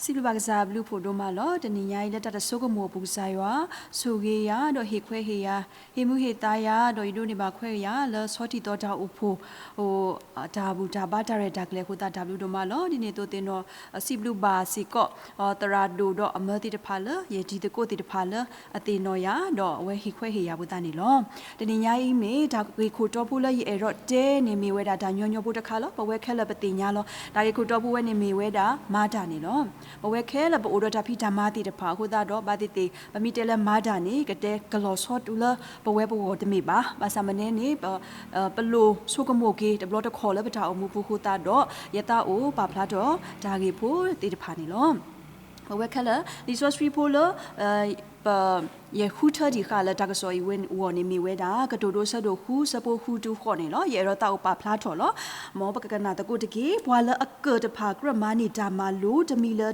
စံးဘျုးဘၣ်ကစၢ်အဘျုးဖှိၣ်ဒိၣ်မးလီၤ. တနံၤညါအံၤလၢတၢ်တဆိကမိၣ်အပူၤ ကစၢ်ယွၤဆိၣ်ဂ့ၤယၤ ဒီးဟ့ၣ်ခွဲးဟ့ၣ်ယၤ, ဟ့ၣ်မူဟ့ၣ်သါယၤ ဒီးယဒိးန့ၢ်ဘၣ်ခွဲးယၤလၢဆီထံးသီတၢ်အိၣ်ဖှိၣ် တၢ်ဘူၣ်တၢ်ဘါတၢ်ရဲၣ်တၢ်ကျဲၤအဃိသတး တၢ်ဘျုးဒိၣ်မးလီၤ. ဒ်န့ၣ်အသိးသ့ၣ်နီၣ် စံးဘျုးဘၣ်စ့ၢ်ကီး သရၣ်ဒိၣ်ဒီးအမၢသ့ၣ်တဖၣ်လၢ ယတံၤသကိးသ့ၣ်တဖၣ်လၢအသ့ၣ်နီၣ်ယၤ ဒီးအဝဲဟ့ၣ်ခွဲးဟ့ၣ်ယာ်ဖိသးန့ၣ်လီၤ. တနံၤညါအံၤမ့ၢ်တၢ်ဂ့ၢ်ခိၣ်တီဖိလၢယအဲၣ်ဒိးတဲန့ၣ် မ့ၢ်ဝဲဒၣ်တၢ်ညီညီဖိတခါလီၤ. ပဝဲခဲလၢာ်ပသ့ၣ်ညါလီၤ. တၢ်ဂ့ၢ်ခိၣ်တီဖိဝဲန့ၣ်မ့ၢ်ဝဲဒၣ်မၤတၢ်န့ၣ်လီၤ. ပဝဲခဲလၢာ်ပအိၣ်ဒီးတၢ်ဖံးတၢ်မၤသ့ၣ်တဖၣ်အဃိသတးဒီး ဘၣ်သ့ၣ်သ့ၣ် ပမ့ၢ်တဲလၢမၤတၢ်န့ၣ် ကတဲကလီၤဆီလၢပဝဲပဂီၢ်တမ့ၢ်ဘၣ်. ဘၣ်ဆၣ်မနုၤန့ၣ် ပလိၣ်ဆိကမိၣ်က့ၤတဘျီတခီၣ်လၢပတၢ်အိၣ်မူပူၤအဃိသတးဒီး ယသးအိၣ်ပာ်ဖျါထီၣ်တၢ်ဂ့ၢ်ဖိသ့ၣ်တဖၣ်န့ၣ်လီၤ. ပဝဲခဲလၢာ် လံာ်စီဆှံဖိလၢ ပ ယဃုထၢတံၢ်ဃာ်လၢတၢ်ကစီၣ်အံၤဝဲအဂီၢ်န့ၣ် မ့ၢ်ဝဲဒၣ် ကတိၤဒိ ဆၢဒိၣ်ဃု ဆၢဖိဃုတုၤဃိးန့ၣ်လီၤ. ယအဲၣ်ဒိးသးအိၣ်ပာ်ဖျါထီၣ်လီၤ. မ်ပကကနၣ်သကိးတက့ၢ်. ပှၤလၢအကၢၣ်တဖၣ်ကြၢးမၤန့ၢ်တၢ်မၤလိတမံၤလၢ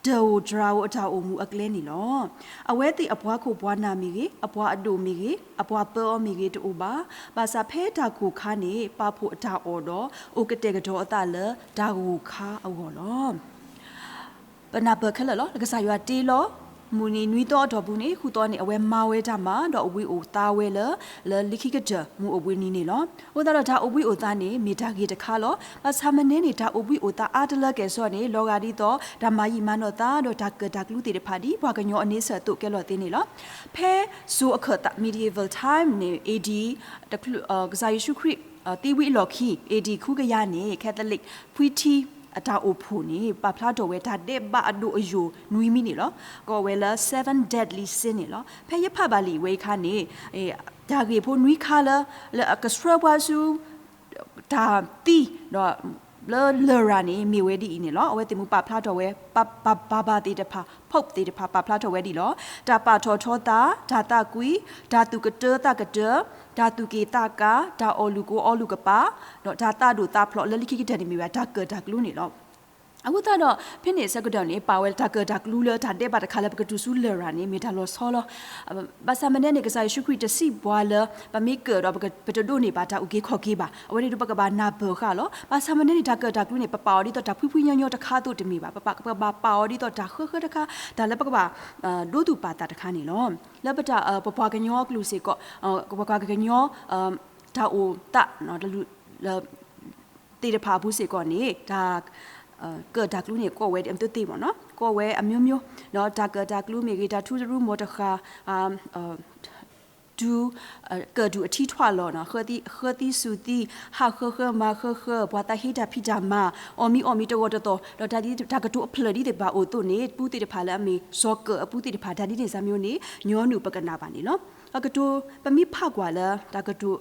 တၢ်ဧိၤတြၤဧိၤအတၢ်အိၣ်မူအကျဲန့ၣ်လီၤ. အဝဲသ့ၣ်အပှၤခိၣ်ပှၤနၢ်မ့ၢ်ဂ့ၤ, အပှၤအဒိၣ်မ့ၢ်ဂ့ၤ, အပှၤပၢအီၤမ့ၢ်ဂ့ၤတအိၣ်ဘၣ်. ဘၣ်ဆၣ်ဖဲတၢ်ကိၢ်ခါန့ၣ် ပာ်ဖှိၣ်အတၢ်အီၣ်ဒီး အိၣ်ကတဲာ်ကတီၤအသးလၢတၢ်ဂိၢ်ခါအဂီၢ်လီၤ. ပနၢ်ပၢၢ်ခဲလၢာ်လီၤ. ကစၢ်ယွၤတ့လီၤ မုၢ်နံၤနွံသီအတီၢ်ပူၤန့ၣ် ဃုသီန့ၣ် အဝဲမၤဝဲတၢ်မၤ ဒီးအိၣ်ဘှံးအိၣ်သါဝဲလၢ လၢလံခံကတၢၢ်မုၢ်အိၣ်ဘှံးနံၤန့ၣ်လီၤ. အဃိသတးဒီးတၢ်အိၣ်ဘှံးအိၣ်သါန့ၣ် မ့ၢ်တၢ်ဂ့ၢ်တခါလီၤ. ဘၣ်ဆၣ်မနုၤန့ၣ် တၢ်အိၣ်ဘှံးအိၣ်သါအါတလၢကဲၣ်ဆိးန့ၣ် လီၤဂာ်ဒ်သိး တၢ်မၤယံာ်မၤနီၢ်သါ ဒီးတၢ်ကၢၣ်တၢ်ကျူသ့ၣ်တဖၣ်ဒ်ပှၤကညီအန့ဆၢၣ်အသိးကဲလီၤသ့န့ၣ်လီၤ. ဖဲစိၤအခၢၣ်သး medieval time န့ၣ် A D တချုး ကစၢ်ယ့ၣ်ၡူးခရံာ် သံဝံၤအလီၢ်ခံ A D ခံကယၤန့ၣ် Catholic ဖှံထံအတၢ်အိၣ်ဖှိၣ်န့ၣ် ပာ်ဖျါထီၣ်ဝဲတၢ်ဒဲးဘးအဒိၣ်အယိာ်နွံမံၤန့ၣ်လီၤ. ကိးဝဲလၢ seven deadly sin န့ၣ်လီၤ. ဖဲယဖးဘၣ်လံာ်ဝဲအံၤအခါန့ၣ် တၢ်ဂ့ၢ်ဖိနွံခါလၢ လၢအကဆှၢပှၤဆူ တၢ်သံ ဒီး လၢလရာ်န့ၣ် မ့ၢ်ဝဲဒ်အံၤန့ၣ်လီၤ. အဝဲသ့ၣ်မုၢ်ပာ်ဖျါထီၣ်ဝဲ ပ ပ ပၤပၤသ့ၣ်တဖၣ် pope သ့ၣ်တဖၣ် ပာ်ဖျါထီၣ်ဝဲဒ်အံၤလီၤ. တၢ်ပာ်ထီၣ်ထီသး, တၢ်သးကွံ, တၢ်သူၣ်ကတၢသးကတၢ, တၢ်သူၣ်က့ၣ်သးကါ, တၢ်အီၣ်လုၢ်ကိအီလုၢ်ကပၤ, ဒီးတၢ်သးဒိၣ်သးဖျိးလၢလံခံကတၢၢ်န့ၣ် မ့ၢ်ဝဲတၢ်ကၢၣ်တၢ်ကျူန့ၣ်လီၤ. အဃိသတးဒီး ဖဲန့ၣ်အဆၢကတီၢ်န့ၣ် ပာ်ဝဲတၢ်ကၢၣ်တၢ်ကျူလၢတၢ်ဒဲးဘးတခါလၢပကတုၤဆူလရာ်န့ၣ် မ့ၢ်တၢ်လီၤဆီလီၤ. ဘၣ်ဆၣ်မနုၤန့ၣ် ကစၢ်ယ့ၣ်ၡူးခရံာ်တစံးပှၤလၢ ပမ့ၢ်ကၢၣ်ဒီး ပတဒိးန့ၢ်ဘၣ်တၢ်အုၣ်က့ၤခီၣ်က့ၤဘၣ်. အဝဲန့ၣ်ဒီးပကဘၣ်နၢ်ပၢၢ်ဃာ်လီၤ. ဘၣ်ဆၣ်မနုၤန့ၣ် တၢ်ကၢၣ်တၢ်ကျူန့ၣ် ပပာ်အီၤဒ်သိးတၢ်ဖှံဖှံညီညီတခါအသိးတမ့ၢ်ဘၣ်. ပ ပကဘၣ်ပာ်အီၤဒ်သိးတၢ်ဃၢဃၢတခါ, တၢ်လၢပကဘၣ် ဒိသူၣ်ပာ်သးတခါန့ၣ်လီၤ. လၢပတၢ် ပပှၤကညီအကျိာ်စ့ၢ်ကီး ပပှၤကညီ တၢ်အိၣ်သး သ့ၣ်တဖၣ်အပူၤစ့ၢ်ကီးန့ၣ် တၢ် ကၢၣ်တၢ်ကျူန့ၣ် ကိးဝဲအမျိုးမျိုးမ့ၢ်နီၤ, ကိးဝဲအမျိုးမျိုး, ဒီးတၢ်ကၢၣ်တၢ်ကျူမ့ၢ်ဂ့ၤ, တၢ်ထူသရူးမီၤတဃာ် တုၤ ကၢၣ်ဒုၣ်အထံထွးလီၤ, ဃၢသံစူၤသံ, ဟးဃၢဃၢမၤဃၢဃၢ, ပှၤသးဟ့တၢ်ဖံးတၢ်မၤ, အီၣ်မံအီၣ်မံတဂီၤတသီၣ်, ဒီးတၢ်ဒ်တၢ်ကတိၤအဖျၢၣ်ဒ်သ့ၣ်တဖၣ်အိၣ်အသိးန့ၣ် ပူၤသ့ၣ်တဖၣ်လၢအမ့ၢ်စီၤကၢၣ်အပူၤသ့ၣ်တဖၣ် တၢ်ဒ်န့ၣ်စၢ်မ့ၢ်န့ၣ် ညီနုၢ်ပကနၣ်ဘၣ်န့ၣ်လီၤ. အကတိၤ ပမ့ၢ်ဖးကွၢ်လၢ တၢ်ကတိၤ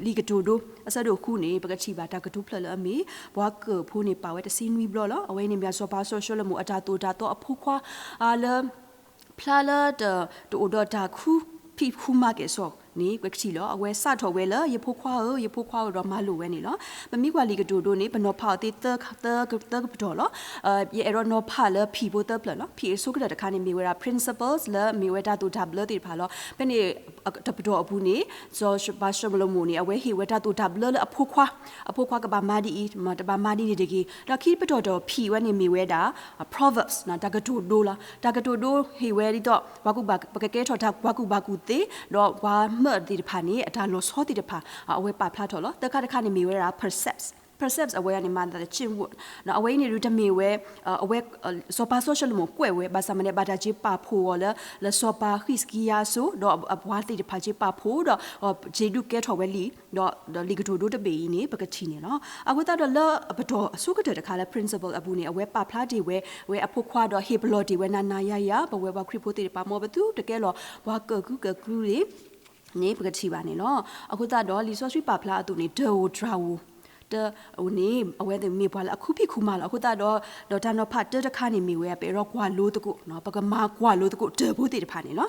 လံာ်ကတိၤဒိ အဆၢဒိၣ်ဃုန့ၣ် ပကထံၣ်ဘၣ်တၢ်ကတိၤဖျၢၣ်လၢအမ့ၢ် ပှၤကၢၣ်ဖိန့ၣ် ပာ်ဝဲတဆံနွံဘျီလီၤ. အဝဲအံၤန့ၣ်မ့ၢ်စီၤပၤစီၤၡလိၤမိၣ်အတၢ်သိၣ်တၢ်သီအဖိခွါ လၢ ဖျါလၢ တအိၣ်ဒီးတၢ်ခူဖံးခူမၤကဲၣ်ဆိးန့ၣ် ပကထံၣ်လီၤ. အဝဲစးထီၣ်ဝဲလၢ ယဖိခွါဧၢ, ယဖိခွါဧၢ ဒီးမၤလိာ်ဝဲန့ၣ်လီၤ. ပမ့ၢ်ကွၢ်လံာ်ကတိၤဒိန့ၣ် ပနီၤဖးအီၤသ့ သၢကပတီၢ်လီၤ. ယအဲၣ်ဒိးနီၤဖးလၢ P ဖိသၢဖျၢၣ်လီၤ. P အဆိကတၢၢ်တခါန့ၣ် မ့ၢ်ဝဲဒၣ် principles လၢမ့ၢ်ဝဲတၢ်သိၣ်တၢ်ဘျၢသ့ၣ်တဖၣ်လီၤ. ဖဲန့ၣ် တပတီၢ်အပူၤန့ၣ် စီၤပၤစီၤၡလိၤမိၣ်န့ၣ် အဝဲဟ့ၣ်ဝဲတၢ်သိၣ်တၢ်ဘျၢလၢအဖိခွါ, အဖိခွါကဘၣ်မၤဒ်အံၤ, တဘၣ်မၤဒ်န့ၣ်တဂ့ၤ. ဒီးခံပတီၢ်တပတီၢ် P ဝဲန့ၣ်မ့ၢ်ဝဲဒၣ် proverbs တၢ်ကတိၤဒိလီၤ. တၢ်ကတိၤဒိဟ့ၣ်ဝဲဒ်သိး ပှၤကူၣ်ဘၣ် ပကကဲထီၣ်တၢ်ပှၤကူၣ်ဘၣ်ကူၣ်သ့, ဒီးပှၤမၢသ့ၣ်တဖၣ်န့ၣ် အတၢ်လီၤဆီသ့ၣ်တဖၣ် အဝဲပာ်ဖျါထီၣ်လီၤ. သၢခါတခါန့ၣ်မ့ၢ်ဝဲဒၣ် precepts, precepts အဝဲန့ၣ်မၤသးတက့ၢ်ဝဲ, အဝဲအံၤန့ၣ်ဒုးတမ့ၢ်ဝဲ အဝဲ စီၤပၤစီၤၡလိၤမိၣ်ကွဲးဝဲ ဘၣ်ဆၣ်မနုၤ ဘၣ်တၢ်က့ၤပာ်ဖှိၣ်အီၤလၢ လၢစီၤပၤဟံးစကံယၤအစိၤ ဒီးအပှၤသ့ၣ်တဖၣ်က့ၤပာ်ဖှိၣ်ဒီး က့ၤဒုးကဲထီၣ်ဝဲလံ, ဒီးလံာ်ကတိၤဒိတဘ့ၣ်အံၤန့ၣ် ပကထံၣ်န့ၣ်လီၤ. အဃိသတးဒီးလၢအပတီၢ်အဆိကတၢၢ်တခါလၢ principle အပူၤန့ၣ် အဝဲပာ်ဖျါတ့ၢ်ဝဲ ဝဲအဖိခွါဒီးဟ့ၣ်ပလီၢ်တ့ၢ်ဝဲနၤနၤယၤယၤ ပဝဲပှၤခရံာ်ဖိသ့ၣ်တဖၣ် မ်ပသုတကဲလီၤပှၤကၢၣ်ကူကၢၣ်ကျူလံ န့ၣ် ပကထံၣ်ဘၣ်န့ၣ်လီၤ. အဃိသတးဒီး လံာ်စီဆှံပာ်ဖျါအသိးန့ၣ် တၢ်အိၣ်တြၤဧိၤ တၢ်အိၣ်န့ၣ် အဝဲသ့ၣ်မ့ၢ်ပှၤလၢအခုဖံးခုမၤလီၤ. အဃိသတးဒီး ဒီးတၢ်နီၤဖးတၢ်တခါန့ၣ်မ့ၢ်ဝဲ ပအဲၣ်ဒိးကွၢ်လိသကိး ပကမၤကွၢ်လိသကိးတၢ်ဖိသ့ၣ်တဖၣ်န့ၣ်လီၤ.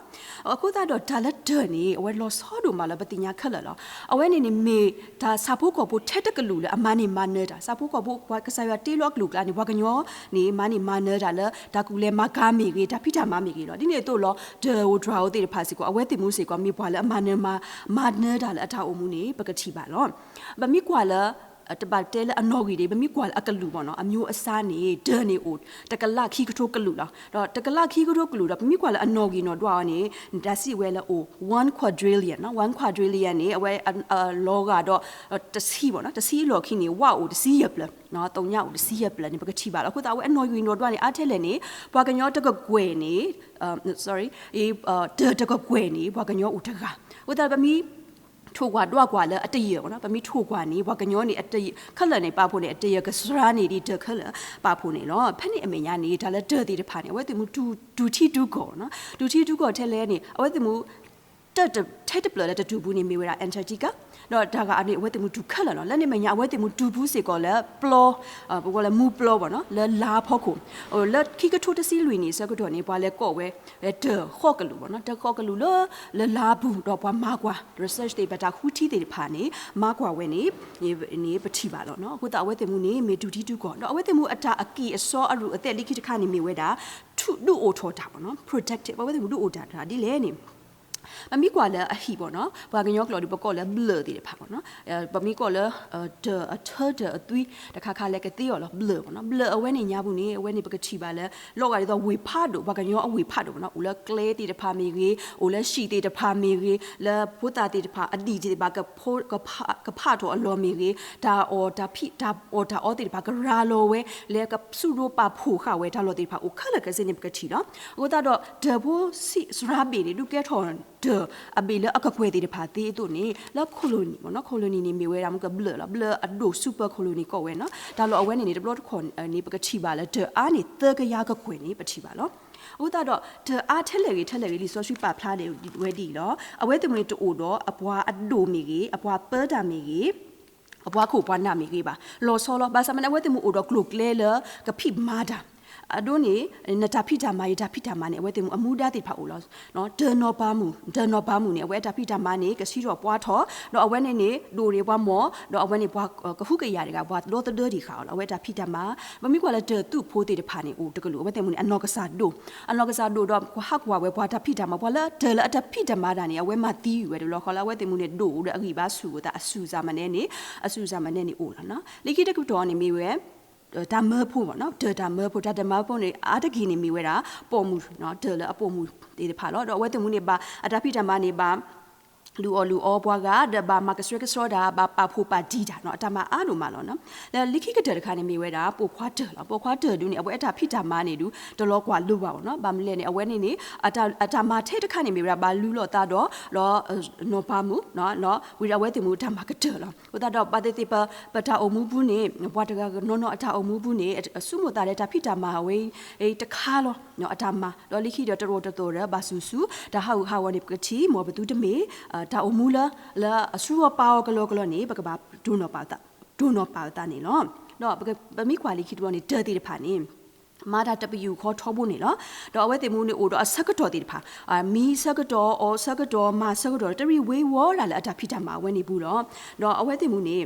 အဃိသတးဒီးတၢ်လၢတၢ်န့ၣ် အဝဲလီၤဆီဒိၣ်မးလၢပသ့ၣ်ညါခဲလၢာ်လီၤ. အဝဲန့ၣ်န့ၣ်မ့ၢ် တၢ်ဆၣ်ဖိကီၢ်ဖိထဲတကလုာ်လၢအမၤန့ၢ်မၤနၢၤတၢ်, ဆၣ်ဖိကီၢ်ဖိ ကစၢ်ယွၤတ့လီၤအကလုာ်အကျါန့ၣ် ပှၤကညီန့ၣ် မၤန့ၢ်မၤနၢၤတၢ်လၢ တၢ်ကူၣ်လဲၤမၤကၤမ့ၢ်ဂ့ၤ, တၢ်ဖံးတၢ်မၤမ့ၢ်ဂ့ၤလီၤ. ဒ်န့ၣ်အသိးလီၤ တၢ်အိၣ်တြၤဧိၤသ့ၣ်တဖၣ်စ့ၢ်ကီး အဝဲသ့ၣ်မူစ့ၢ်ကီး မ့ၢ်ပှၤလၢအမၤနၢၤမၤ မၤနၢၤတၢ်လၢအတၢ်အိၣ်မူန့ၣ် ပကထံၣ်ဘၣ်လီၤ. ပမ့ၢ်ကွၢ်လၢ တဘၣ်တဲလၢအနီၣ်ဂံၢ်ဒံး ပမ့ၢ်ကွၢ်လၢအကလုာ်ဘၣ်နီၤ အမျိုးအစားန့ၣ် ဒၢးန့ၣ်အိၣ် တကလးခံကထိကလုာ်လီၤ. ဒီးတကလးခံကထိကလုာ်ဒီး ပမ့ၢ်ကွၢ်လၢအနီၣ်ဂံၢ်နီၣ်ဒွးအီၤန့ၣ် တၢ်စံးဝဲလၢအိၣ် one quadrillion နီၤ one quadrillion န့ၣ် အဝဲအလီၤဂာ်ဒီး တဆံဘၣ်နီၤ တဆံအလီၢ်ခံန့ၣ် ဝၣ်အိၣ်တဆံယဲၢ်ပျၢၤ သုညအိၣ်တဆံယဲၢ်ပျၢၤန့ၣ် ပကထံၣ်ဘၣ်လီၤ. အဃိသတး အဝဲအနီၣ်ဂံၢ်နီၣ်ဒွးန့ၣ် အါထဲလဲၣ်န့ၣ် ပှၤကညီတကကွဲၢ်န့ၣ် sorry ဒၢးတကကွဲၢ်န့ၣ် ပှၤကညီအိၣ်တဂၤ. အဃိသတး ပမ့ၢ်ထိၣ်ကွၢ်ဒွးကွၢ်လၢအတယၢၢ်ဘၣ်နီၤ ပမ့ၢ်ထိၣ်ကွၢ်န့ၣ် ပှၤကညီန့ၣ် အတယၢၢ် ခဲလၢာ်န့ၣ် ပာ်ဖှိၣ်န့ၣ် အတယၢၢ်ကစှၤန့ၢ်ဒံးဒၢးခဲလၢာ်ပာ်ဖှိၣ်န့ၣ်လီၤ. ဖဲန့ၣ်အမဲာ်ညါန့ၣ် တၢ်လၢဒၢးသ့ၣ်တဖၣ်န့ၣ် အဝဲသ့ၣ်မူတူၢ်ထံတူၢ်ကီၢ်နီၤ တူၢ်ထံတူၢ်ကီၢ်ထဲလဲၣ်န့ၣ် အဝဲသ့ၣ်မူ တၢ်ထဲတဖျၢၣ်လၢတတူၢ်ပူၤန့ၣ် မ့ၢ်ဝဲဒၣ် Antarctica ဒီးတၢ်ဂၤအန့ၣ် အဝဲသ့ၣ်မူတူၢ်ခဲလၢာ်လီၤ. လၢန့ၣ်အမဲာ်ညါ အဝဲသ့ၣ်မူတူၢ်ပူၤစ့ၢ်ကီးလၢပျီ ပဝဲလၢမူပျီဘၣ်နီၤ လၢလါဖီခိၣ် လၢခံကထိတဆံလွံၢ်နံၣ်အဆၢကတီၢ်န့ၣ် ပှၤလဲၤကိးဝဲ တၢ်ဃီကလုာ်ဘၣ်နီၤ တၢ်ဃီကလုာ်လၢ လၢလါပူၤ ဒီးပှၤမၤကွၢ် research သ့ၣ်တဖၣ် တၢ်ဃုထံသ့ၣ်တဖၣ်န့ၣ် မၤကွၢ်ဝဲန့ၣ် န့ၣ်ပထံၣ်ဘၣ်လီၤ. အဃိသတး အဝဲသ့ၣ်မူန့ၣ် မ့ၢ်တူၢ်ထံတူၢ်ကီၢ် ဒီးအဝဲသ့ၣ်မူအတၢ်အက့ၢ်အစီအရူၢ်အသဲးလၢခံတခါန့ၣ် မ့ၢ်ဝဲဒၣ် ဒုးအိၣ်ထီၣ်တၢ်ဘၣ်နီၤ protected အဝဲသ့ၣ်မူဒုးအိၣ်ထီၣ်တၢ်ဒ်လဲၣ်န့ၣ် ပမ့ၢ်ကွၢ်လၢအဟံၣ်ဘၣ်နီၤ ပှၤကညီကျိာ်ဒီး ပကိးလၢဘျၢၣ်သ့ၣ်တဖၣ်ဘၣ်နီၤ ပမ့ၢ်ကိးလၢ တၢ်အထၢတၢ်အသွံ တခါခါလဲၤကသ့အီၤလီၤ ဘျၢၣ်ဘၣ်နီၤ ဘျၢၣ်အဝဲန့ၣ်ညါပူၤန့ၣ် အဝဲန့ၣ်ပကထံၣ်ဘၣ်လၢ လီၤဂာ်ဒ်သိးဝ့ၢ်ဖးဒိၣ် ပှၤကညီအဝ့ၢ်ဖးဒိၣ်ဘၣ်နီၤ အိၣ်လၢကျဲသ့ၣ်တဖၣ်မ့ၢ်ဂ့ၤ အိၣ်လၢဟံၣ်သ့ၣ်တဖၣ်မ့ၢ်ဂ့ၤ လၢဖိသၣ်သ့ၣ်တဖၣ် အဒံၣ်သ့ၣ်တဖၣ် ကဖးထီၣ်အလီၢ်မ့ၢ်ဂ့ၤ တၢ်အီၣ်တၢ်ဖံး တၢ်အီၣ်တၢ်အီသ့ၣ်တဖၣ် ကရၤလီၤဝဲ လၢကဆူၣ်ဒိၣ်ပာ်ဖှိၣ်ဃာ်ဝဲတၢ်လီၢ်သ့ၣ်တဖၣ် အိၣ်ခဲလၢာ်ခဲဆ့န့ၣ် ပကထံၣ်လီၤ. အဃိသတးဒီး တၢ်ဖိဆံးစှၤဘ့ၣ်န့ၣ် ဒုးကဲထီၣ်တၢ်အဘ့ၣ်လၢအကကွဲၢ်သ့ၣ်တဖၣ်သ့အသိးန့ၣ် လၢ colony ဘၣ်နီၤ colony န့ၣ်မ့ၢ်ဝဲဒၣ်မ့ၢ်ကဘျၢၣ်လီၤ ဘျၢၣ်အဒိၣ် super colony ကိးဝဲနီၤ တၢ်လီၢ်အဝဲန့ၣ်န့ၣ် တဘျီတခီၣ်န့ၣ် ပကထံၣ်ဘၣ်လၢတၢ်အါန့ၣ် သၢကယၤကကွဲၢ်န့ၣ် ပထံၣ်ဘၣ်လီၤ. အဃိသတးဒီး တၢ်အါထဲလဲၣ်ဂ့ၤထဲလဲၣ်ဂ့ၤ လံာ်စီဆှံပာ်ဖျါန့ၣ်ဝဲဒ်အံၤလီၤ. အဝဲသ့ၣ်မူန့ၣ်တအိၣ်ဒီးအပှၤအဒိၣ်မ့ၢ်ဂ့ၤ အပှၤပၢတၢ်မ့ၢ်ဂ့ၤ အပှၤခိၣ်ပှၤနၢ်မ့ၢ်ဂ့ၤဘၣ် လီၤဆီလီၤ. ဘၣ်ဆၣ်မ့ၢ်န့ၣ် အဝဲသ့ၣ်မူအိၣ်ဒီးကျိၤကျဲလၢကဖံးမၤတၢ် အဒိန့ၣ် နတၢ်ဖံးတၢ်မၤ ယတၢ်ဖံးတၢ်မၤန့ၣ် အဝဲသ့ၣ်မူအမူဒါသ့ၣ်တဖၣ်အိၣ်လီၤ. တၢ်နီၤပၤမုၣ် တၢ်နီၤပၤမုၣ်န့ၣ် အဝဲအတၢ်ဖံးတၢ်မၤန့ၣ် ကဆံးထီၣ်ပှၤထီၣ် ဒီးအဝဲန့ၣ်န့ၣ် ဒိၣ်န့ၢ်ပှၤမီၢ် ဒီးအဝဲန့ၣ်ပှၤကဟုကယာ်တဂၤ ပှၤဒီသဒၢဒံးဃာ်အီၤလီၤ. အဝဲအတၢ်ဖံးတၢ်မၤ ပမ့ၢ်ကွၢ်လၢတၢ်သူၣ်ဖိသ့ၣ်တဖၣ်န့ၣ် အိၣ်တကလုာ် အဝဲသ့ၣ်မူန့ၣ် အနီၢ်ကစၢ်ဒိၣ် အနီၢ်ကစၢ်ဒိၣ်ဒီး ဟးကွၢ်ဝဲပှၤတၢ်ဖံးတၢ်မၤ ပှၤလၢတၢ်လၢအတၢ်ဖံးတၢ်မၤတၢ်န့ၣ် အဝဲမၤသံဝဲတဘျီဃီလၢ အဝဲသ့ၣ်မူန့ၣ် ဒိၣ်ဒီးအဂံၢ်ဘါဆူၣ်အသး အဆူၣ်စၢ်မၤနဲန့ၣ် အဆူၣ်စၢ်မၤနဲန့ၣ်အိၣ်လီၤ. လၢခံတကတီၢ်န့ၣ်မ့ၢ်ဝဲ တၢ်မၢဖိဘၣ်နီၤ တၢ်တၢ်မၢဖိ တၢ်တၢ်မၢဖိန့ၣ် အါတက့ၢ်န့ၣ်မ့ၢ်ဝဲဒၣ် ပိာ်မုၣ် တၢ်လၢအပိာ်မုၣ်သ့ၣ်တဖၣ်လီၤ. ဒီးအဝဲသ့ၣ်မူန့ၣ်ဘၣ် အတၢ်ဖံးတၢ်မၤန့ၣ်ဘၣ် လုၢ်အီၣ်လုၢ်အီပှၤဂၤ ဒီးဘၣ်မၤကဆှဲကဆှီတၢ် ဘၣ်ပာ်ဖှိၣ်ပာ်တံၢ်တၢ်နီၤ အတၢ်မၤအါဒိၣ်မးလီၤနီၤ. လၢလၢခံကတၢၢ်တခါန့ၣ်မ့ၢ်ဝဲဒၣ် ပိာ်ခွါတၢၢ်လီၤ. ပိာ်ခွါတၢၢ်ဒုန့ၣ် အဝဲအတၢ်ဖံးတၢ်မၤန့ၣ်ဒု တလီၤကွၢ်လိဘၣ်နီၤ. ဘၣ်မနုၤလဲၣ်န့ၣ် အဝဲန့ၣ်န့ၣ် အတၢ်မၤထဲတခါန့ၣ်မ့ၢ်ဝဲဒၣ် ဘၣ်လုၢ်လီၤသးဒီး ဒီးနီၤပၤမုၣ် ဝံၤဒီးအဝဲသ့ၣ်မူတၢ်မၤကတၢၢ်လီၤ. အဃိသတးဒီး ဘၣ်သ့ၣ်သ့ၣ် ပတၢ်အိၣ်မူပူၤန့ၣ် ပှၤတဂၤနီၢ်နီၢ်အတၢ်အိၣ်မူပူၤန့ၣ် အဆူၣ်မိၣ်သးလၢတၢ်ဖံးတၢ်မၤအဝဲ တခါလီၤ အတၢ်မၤ ဒီးလၢခံဒီးတရိၣ်တသိးဒီး ဘၣ်ဆူၣ်ဆူၣ် တၢ်ဟးဂူာ်ဟးဂီၤန့ၣ် ပကထံၣ် မ်ပသုတမ့ၢ် တၢ်အိၣ်မူလၢ လၢအဆူၣ်အပၢ်အီၤကလီကလီန့ၣ် ပကဘၣ် တိၢ်နီၣ်ပာ်သးန့ၣ်လီၤ. ဒီးပမ့ၢ်ကွၢ်လၢခံတဘျီန့ၣ် တၢ်သ့ၣ်တဖၣ်န့ၣ် မၤတၢ်တပယူာ်ဃီထီဘိန့ၣ်လီၤ. ဒီးအဝဲသ့ၣ်မူန့ၣ်အိၣ်ဒီးအဆၢကတီၢ်သ့ၣ်တဖၣ် မံဆၢကတီၢ် အီၣ်ဆၢကတီၢ် မၤဆၢကတီၢ် တရံးဝ့ၤဝီၤတၢ်လၢအတၢ်ဖံးတၢ်မၤအဝဲန့ၣ်ပူၤလီၤ. ဒီးအဝဲသ့ၣ်မူန့ၣ်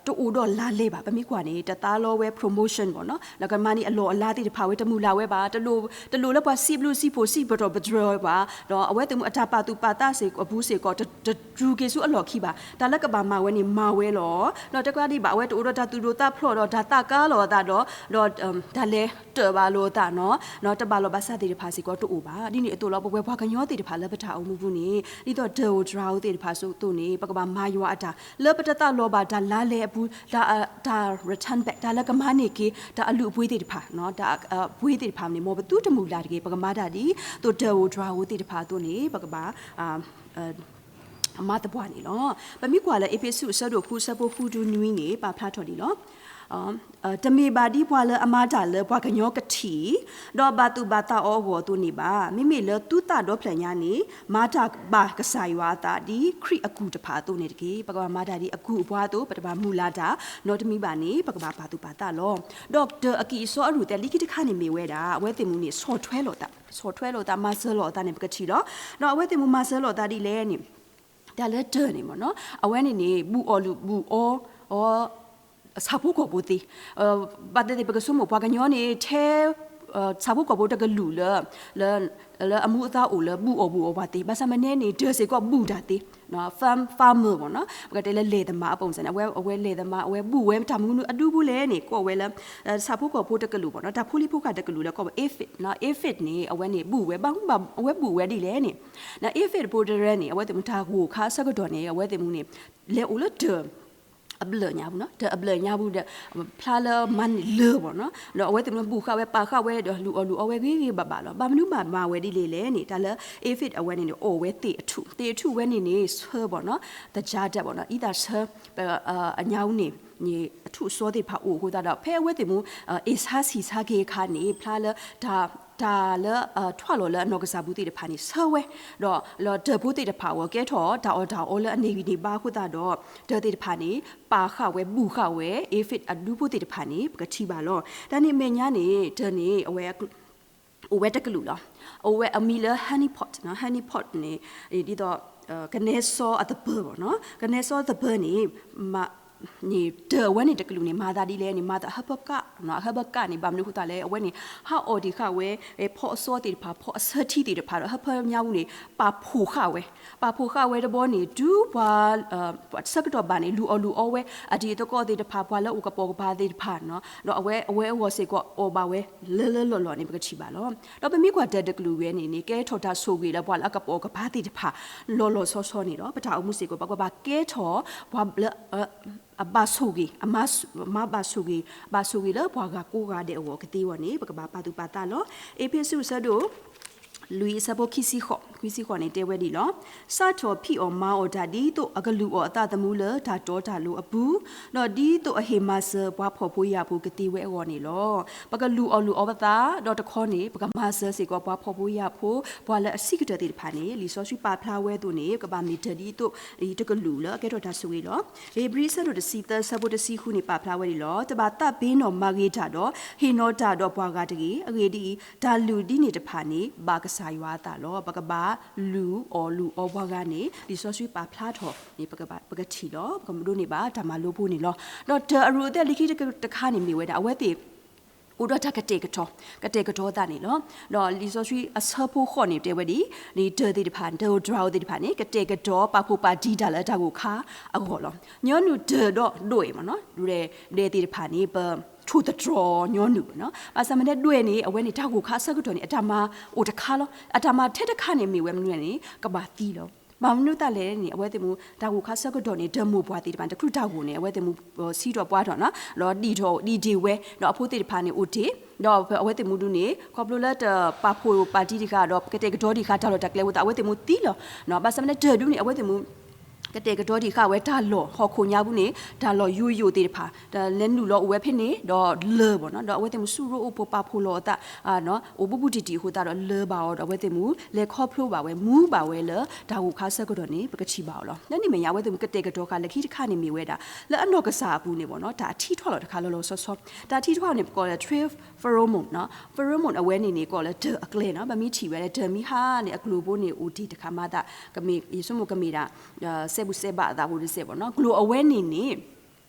တအိၣ်ဒီးလါလဲဘၣ် ပမ့ၢ်ကွၢ်န့ၣ် တသးလီဝဲ promotion ဘၣ်နီၤ လၢကမၤန့ၢ်အလီၢ်အလၤသ့ၣ်တဖၣ်ဝဲတမုာ်လၤဝဲဘၣ် တလိၣ်လၢပှၤစံးဘျုးစံးဖှိၣ်စံးပတြၢၤပတြၢၤဝဲဘၣ် ဒီးအဝဲသ့ၣ်မူအတၢ်ပာ်သူၣ်ပာ်သးစ့ၢ်ကီးပူၤစ့ၢ်ကီး တတြူးက့ၤဆူအလီၢ်ခံဘၣ် တၢ်လၢကဘၣ်မၤဝဲန့ၣ်မၤဝဲလီၤ. ဒီးတကးဒံးဘၣ် အဝဲတအိၣ်ဒီးတၢ်သူၣ်ဒိၣ်သးဖျိးဒီးတၢ်သးကါလိာ်အသးဒီး ဒီး တၢ်လဲၤတၢၢ်ဘၣ်လိာ်အသးနီၤ တဘၣ်လီၤဘၣ်စးသ့ၣ်တဖၣ်စ့ၢ်ကီးတအိၣ်ဘၣ်. ဒ်န့ၣ်အသိးလီၤ ပဝဲပှၤကညီသ့ၣ်တဖၣ်လၢပတၢ်အိၣ်မူပူၤန့ၣ် ဒ်သိးတၢ်အိၣ်တြၤအိၣ်သ့ၣ်တဖၣ်အသိးန့ၣ် ပကဘၣ်မၤယွၤအတၢ် လၢပတသးလီၤဘၣ်တၢ်လါလဲအပူၤ တၢ် return back တၢ်လၢကမၤန့ၢ်က့ၤ တၢ်အလုၢ်အပှ့ၤသ့ၣ်တဖၣ် တၢ်အပှ့ၤသ့ၣ်တဖၣ်န့ၣ် မ်ပသုတမုာ်လၤတဂ့ၤ ပကမၤတၢ်ဒ်သိးတၢ်အိၣ်တြၤအိၣ်သ့ၣ်တဖၣ်အသိးန့ၣ် ပကဘၣ် မၤသပှၢ်န့ၣ်လီၤ. ပမ့ၢ်ကွၢ်လၢအ့းဖ့းစူးအဆၢဒိၣ်ဃုအဆၢဖိဃုတုၤနွံန့ၣ် ပာ်ဖျါထီၣ်ဒ်လီၤ. တမ့ၢ်ဘၣ်ဒ်ပှၤလၢအမၤတၢ်လၢပှၤကညီကထံၣ် ဒီးဘၣ်သူၣ်ဘၣ်သးအီၤအဂီၢ်အသိးန့ၣ်ဘၣ်. မ့မ့ၢ်လၢသုသးဒီဖျၢၣ်ညါန့ၣ် မၤတၢ်ဘၣ်ကစၢ်ယွၤအသးဒ်ခရံာ်အကူၣ်တဖၣ်အသိးန့ၣ်တက့ၢ်. ပကဘၣ်မၤတၢ်ဒ်အကူၣ်အပှၤအသိး ပတဘၣ်မုာ်လၤတၢ် နီတမံၤဘၣ်န့ၣ် ပကဘၣ်ပာ်သူၣ်ပာ်သးလီၤ. ဒီးတၢ်အက့ၢ်အစီအရူၢ်သဲးလံခံတခါန့ၣ်မ့ၢ်ဝဲဒၣ် အဝဲသ့ၣ်မူန့ၣ် ဆီၣ်ထွဲလိာ်သး ဆီၣ်ထွဲလိာ်သး မၤစၢၤလိာ်အသးန့ၣ် ပကထံၣ်လီၤ. ဒီးအဝဲသ့ၣ်မူမၤစၢၤလိာ်သးဒ်လဲၣ်န့ၣ် တၢ်လၢတၢၢ်န့ၣ်မ့ၢ်နီၤ အဝဲန့ၣ်န့ၣ် ဘူးအီၣ်လုၢ်ဘူးအီ အီ ဆၣ်ဖိကီၢ်ဖိသ့ ဘၣ်သ့ၣ်သ့ၣ် ပကဆိကမိၣ်ပှၤကညီန့ၣ် ထဲ ဆၣ်ဖိကီၢ်ဖိတကလုာ်လၢ လၢ လၢအမူအသါအိၣ်လၢဘူၣ်အီၣ်ဘူၣ်အီပှၤသ့, ဘၣ်ဆၣ်မ့ၢ်န့ၣ်န့ၣ် ဒၢးစ့ၢ်ကီးဘူၣ်တၢ်သ့, farm farmer ပေါ့နော်, ပကတဲလၢ လယ်သမား အပုံစံန့ၣ် အဝဲ အဝဲ လယ်သမား အဝဲဘူၣ်ဝဲတၢ်မနုၤမနုၤအဒူပူၤလဲၣ်န့ၣ် ကိးဝဲလၢ ဆၣ်ဖိကီၢ်ဖိတကလုာ်ပေါ့နော်, တၢ်ဖိလံၤဖိဃာ်တကလုာ်လၢကိးဝဲ aphid နော်, aphid န့ၣ် အဝဲန့ၣ်ဘူၣ်ဝဲ ဘၣ်မနုၤဘၣ် အဝဲဘူၣ်ဝဲဒ်လဲၣ်န့ၣ်, ဒီး aphid ဖိတရဲန့ၣ် အဝဲသ့ၣ်မူတၢ်ဂိၢ်ခါဆၢကတီၢ်န့ၣ် အဝဲသ့ၣ်မူန့ၣ် လဲၤအိၣ်လၢဒၢး အဘျၢၣ်ညါပူၤနော်, ဒၢးအဘျၢၣ်ညါပူၤဒီး ဖျါလၢမၤန့ၢ်လၢၢ်ပေါ့နော်, ဒီးအဝဲသ့ၣ်မူဘုၣ်ဃာ်ဝဲ ပာ်ဃာ်ဝဲဒီး လူၤအီၣ်လူၤအီဝဲဂ့ၤဂ့ၤဘၣ်ဘၣ်လီၤ. ဘၣ်မနုၤမးမၤဝဲဒ်လဲၣ်လဲၣ်န့ၣ် တၢ်လၢ aphid အဝဲန့ၣ်န့ၣ် အီၣ်ဝဲသ့ၣ်အထူၣ်, သ့ၣ်အထူၣ်ဝဲန့ၣ်န့ၣ် ဆၢပေါ့နော်, သကြားဓာတ်ပေါ့နော်, အံသၣ်ဆၢ အညါအူန့ၣ် အထူၣ်အစီသ့ၣ်တဖၣ်အိၣ်အဃိသတးဒီး ဖဲအဝဲသ့ၣ်မူ အ့ၣ်ဆါဆံၣ်ဆါက့ၤအခါန့ၣ် ဖျါလၢ တၢ် တၢ်လၢ ထွးလီၤလၢအနီၢ်ကစၢ်ပူၤသ့ၣ်တဖၣ်န့ၣ် ဆၢဝဲ, ဒီး ဒီးဒၢးဖိသ့ၣ်တဖၣ်အဂီၢ် ကဲထီၣ်တၢ်အီၣ်တၢ်အီလၢအန့ၢ်ဂံၢ်န့ၢ်ဘါအဃိသတးဒီး ဒၢးသ့ၣ်တဖၣ်န့ၣ် ပာ်ဃာ်ဝဲ ဘူၣ်ဃာ်ဝဲ aphid အဒူဖိသ့ၣ်တဖၣ်န့ၣ် ပကထံၣ်ဘၣ်လီၤ. တၢ်န့ၣ်အမဲာ်ညါန့ၣ် ဒၢးန့ၣ် အဝဲ အိၣ်ဝဲတကလုာ်လီၤ. အိၣ်ဝဲအမံၤလၢ honey pot နော်, honey pot န့ၣ် ဒ်သိး ကနဲစီအသပၢၤပေါ့နော်, ကနဲစီသပၢၤန့ၣ် ဒၢးအဝဲန့ၣ်တကလုာ်န့ၣ် မၤသးဒ်လဲၣ်န့ၣ် မၤသးဟၢဖၢကၣ်, အဟၢဖၢကၣ်န့ၣ် ဘၣ်မနုၤအဃိသတးလဲၣ် အဝဲန့ၣ် ဟးအီၣ်ဒံးဃာ်ဝဲ ဖီအစီသ့ၣ်တဖၣ် ဖီအဆၢထံသ့ၣ်တဖၣ်ဒီး ဟၢဖၢညါပူၤန့ၣ် ပာ်ဖှိၣ်ဃာ်ဝဲ, ပာ်ဖှိၣ်ဃာ်ဝဲတဘျီန့ၣ် တုၤပှၤ ဆၢကတီၢ်ဘၣ်န့ၣ် လူၤအီၣ်လူၤအီဝဲ အတံၤသကိးသ့ၣ်တဖၣ် ပှၤလၢအအိၣ်ကပိာ်ကပၤသ့ၣ်တဖၣ် ဒီးအဝဲ အဝဲအဂီၢ်စ့ၢ်ကီးအီၣ်ဘၣ်ဝဲ လၢလၢလီၢ်လီၢ်န့ၣ် ပကထံၣ်ဘၣ်လီၤ. ဒီးပမ့ၢ်ကွၢ်ဒၢးတကလုာ်ဝဲန့ၣ်န့ၣ် ကဲထီၣ်တၢ်ဆိၣ်ဂ့ၤလၢပှၤလၢအကပိာ်ကပၤသ့ၣ်တဖၣ် လီၤလီၤဆီဆီန့ၣ်လီၤ. ပတၢ်အိၣ်မူစ့ၢ်ကီး ပကဘၣ်ကဲထီၣ် ပှၤလၢ အဘၣ်ဆိၣ်ဂ့ၤ အမၤ မၤဘၣ်ဆိၣ်ဂ့ၤ ဘၣ်ဆိၣ်ဂ့ၤလၢပှၤဂၤကိးဂၤဒဲးအဂီၢ်ကသ့အဂီၢ်န့ၣ် ပကဘၣ်ပာ်သူၣ်ပာ်သးလီၤ. အ့းဖ့းစူးအဆၢဒိၣ် လွံၢ်အဆၢဖိခံဆံဃိး, ခံဆံဃိးန့ၣ် တဲဝဲဒ်လီၤ. စးထီၣ်ဖံးအီၣ်မၤအီၣ်တၢ် ဒ်သိးအကလူၤအီၣ်အသးသမူလၢတၢ်တီတၢ်လိၤအပူၤ, ဒီးဒ်သိးအဟ့ၣ်မၤစၢၤပှၤဖှီၣ်ဖိယာ်ဖိကသ့ဝဲအဂီၢ်န့ၣ်လီၤ. ပကလူၤအီၣ်လူၤအီပသး ဒီးတခီန့ၣ် ပကမၤစၢၤစ့ၢ်ကီးပှၤဖှီၣ်ဖိယာ်ဖိ ပှၤလၢအဆံးကတၢၢ်သ့ၣ်တဖၣ်န့ၣ် လံာ်စီဆှံပာ်ဖျါဝဲအသိးန့ၣ် ပကဘၣ်မ့ၢ်ဒၢးဒ်သိး တကလုာ်လၢအကဲထီၣ်တၢ်ဆိၣ်ဂ့ၤလီၤ. ဧ့ၤဘြံၤအဆၢဒိၣ်တဆံသၢ အဆၢဖိတဆံဃုန့ၣ် ပာ်ဖျါဝဲဒ်လီၤ. တဘၣ်သးပ့ၤနီၣ်မၤဂ့ၤတၢ်ဒီး ဟ့ၣ်နီၤတၢ်ဒီးပှၤဂၤတဂ့ၤ. အဂ့ၢ်ဒ်အံၤ, တၢ်လုၢ်ဒ်န့ၣ်တဖၣ်န့ၣ် ဘၣ်ကစၢ်ယွၤအသးလီၤ. ပကဘၣ်လုၢ်အီၣ်လူၤအီပှၤဂၤန့ၣ် လံာ်စီဆှံပာ်ဖျါထီၣ်န့ၣ် ပကထံၣ်လီၤ. ပကဒိးန့ၢ်ဘၣ်တၢ်မၤလိဖိန့ၣ်လီၤ. ဒီးတၢ်အရူၣ်အသဲးလၢခံတခါန့ၣ်မ့ၢ်ဝဲဒၣ် အဝဲသ့ၣ် အိၣ်ဒီးတၢ်ကတဲာ်ကတီၤ, ကတဲာ်ကတီၤသးန့ၣ်လီၤ. ဒီးလံာ်စီဆှံအဆၢဖိဃိးန့ၣ်တဲဝဲဒ်အံၤ, ဒၢးသ့ၣ်တဖၣ် ဒၢးဒြါအသ့ၣ်တဖၣ်န့ၣ် ကတဲာ်ကတီၤပာ်ဖှိၣ်ပာ်တံၢ်တၢ်လၢတၢ်ဂိၢ်ခါအဂီၢ်လီၤ. ညီနုၢ်ဒၢးဒီးဒွဲၣ်မ့ၢ်နီၤ, ဒွဲၣ် ဒွဲၣ်သ့ၣ်တဖၣ်န့ၣ် ပထိၣ်သတြီၤညီနုၢ်မ့ၢ်နီၤ. ဘၣ်ဆၣ်မ့ၢ်ဒၢးဒွဲၣ်န့ၣ် အဝဲန့ၣ်တၢ်ဂိၢ်ခါအဆၢကတီၢ်န့ၣ် အတၢ်မၤအိၣ်တခါလီၤ. အတၢ်မၤထဲတခါန့ၣ်မ့ၢ်ဝဲမနုၤလဲၣ်န့ၣ် ကဘၣ်သံလီၤ. ဘၣ်မနုၤသတးလဲၣ်န့ၣ် အဝဲသ့ၣ်မူ တၢ်ဂိၢ်ခါဆၢကတီၢ်န့ၣ် ဒၢးမိၢ်ပှၢ်သ့ၣ်တဖၣ်န့ၣ် တချုးတၢ်ဂိၢ်န့ၣ် အဝဲသ့ၣ်မူ စံးထီၣ်ပှၢ်ထီၣ်နီၤ, ဒီးဒံၣ်ထီၣ်ဒံၣ်ဒ့ၣ်ဝဲ ဒီးအဖိသ့ၣ်တဖၣ်န့ၣ်အိၣ်တ့ၢ်, ဒီးအဝဲသ့ၣ်မူဒုန့ၣ် ခီဖျိလၢတပာ်ဖှိၣ်ပာ်တံၢ်တခါ ဒီးကတဲာ်ကတီၤတံၢ်ဃာ်တၢ်လီၢ်တၢ်ကျဲအဃိသတး အဝဲသ့ၣ်မူသံလီၤ. ဘၣ်ဆၣ်မ့ၢ်ဒၢးဒုန့ၣ် အဝဲသ့ၣ်မူ ကတဲာ်ကတီၤတံၢ်ဃာ်ဝဲတၢ်လီၢ် ဟီၣ်ခိၣ်ညါပူၤန့ၣ် တၢ်လီၢ်ယိယိသ့ၣ်တဖၣ် လဲၤနုာ်လီၤအိၣ်ဝဲဖဲန့ၣ် ဒီးလၢၢ်ဘၣ်နီၤ, ဒီးအဝဲသ့ၣ်မူဆူၣ်ရိၣ်အိၣ်ဖှိၣ်ပာ်ဖှိၣ်လီၤအသး အိၣ်ဘူးဘူးတံၢ်တံၢ်အဃိသတးဒီးလၢၢ်ဘၣ်အီၤ ဒီးအဝဲသ့ၣ်မူ လဲၤခီဖျိဘၣ်ဝဲ မူဘၣ်ဝဲလၢ တၢ်ဂိၢ်ခါဆၢကတီၢ်န့ၣ် ပကထံၣ်ဘၣ်အီၤလီၤ. လၢန့ၣ်အမဲာ်ညါ အဝဲသ့ၣ်မူကတဲာ်ကတီၤဃာ်လၢခံတခါန့ၣ်မ့ၢ်ဝဲဒၣ် လၢအနီၢ်ကစၢ်အပူၤန့ၣ်ဘၣ်နီၤ တၢ်ထံထွဲလီၤတခါလီၤလီၤဆီဆီ တၢ်ထံထွဲန့ၣ် ပကိးလၢ tree pheromone နီၤ, pheromone အဝဲန့ၣ်န့ၣ် ကိးလၢဒၢးအကျဲနီၤ, ပမ့ၢ်ထံၣ်ဝဲလၢဒၢးမ့ၢ်ဟါန့ၣ် အကျိၤဖိန့ၣ်အိၣ်တ့ၢ်တခါမၤသး ကမ့ၢ် ယဆိကမိၣ်ကမ့ၢ်ဒၣ် စဲဘူးစဲဘးအသးဖိတစဲးဘၣ်နီၤ, ကျိၤအဝဲန့ၣ်န့ၣ်